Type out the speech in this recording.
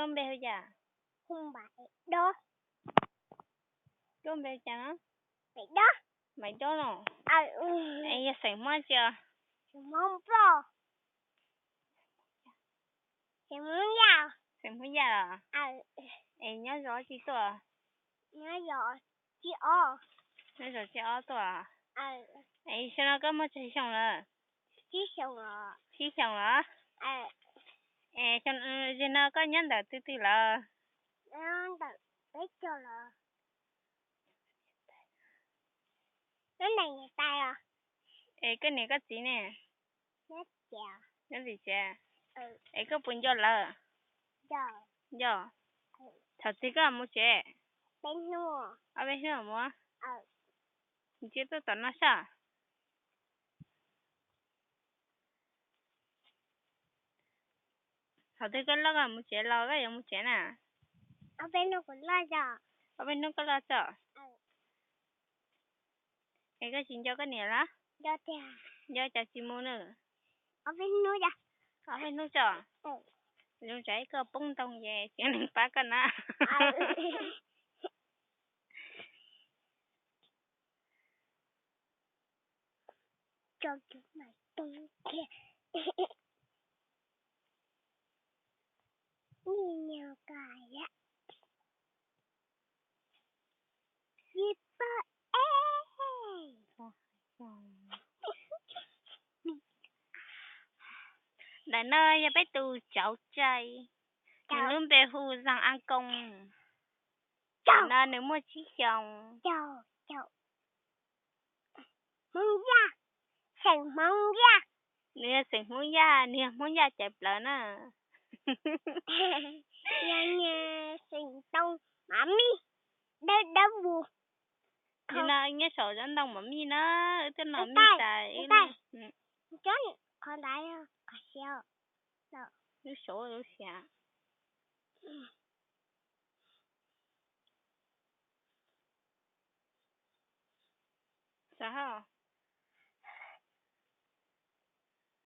Koj npe hu cas? Koj npe hu cas no? Maiv Dob no. Es yog xeem Hmoob tsi? Xeem Hmoob Yaj los? Es nyob zos tsi tuaj? Nyob zos Tsev Ob tuaj. Es xyoo no koj muaj tsawg xyoo lawm? Tsib xyoos los? Es xyoo no koj nyob ntawm twg twg lawm? Es koj niam koj txiv ne? Nyob tim tsev. Es koj puas nco lawv? Nco. Thaum twg koj mus tsev? Ob peb hnub mus. Ntsia tuaj tom no saib. Thaum twg koj loj koj mus tsev los koj yuav mus tsev na? Ob peb hnub koj loj txog. Es koj tsis nco koj niam los? Nco cas tsis mus na? Ob peb hnub tso. Zoo tsam ib koj poob ntoo ces tsis muaj neeg pab koj na. Ntawm no yog peb tus cauv tsaig, nws lub npe hu Zaj Ab Koob. Ntawm no nws muaj tsib xyoos. Nws yog xeem Hmoob Yaj, nws yog Hmoob Yaj caiv plawv na. Yog niag xeem Ntoo Mav Mij, dawb dawb vus. Nim no nyob saum zov ntoo Mav Mij na, wb twb noj Mav Mij tas. Qhov ntawd qhov siav, lub saud lub siav. Xav hab,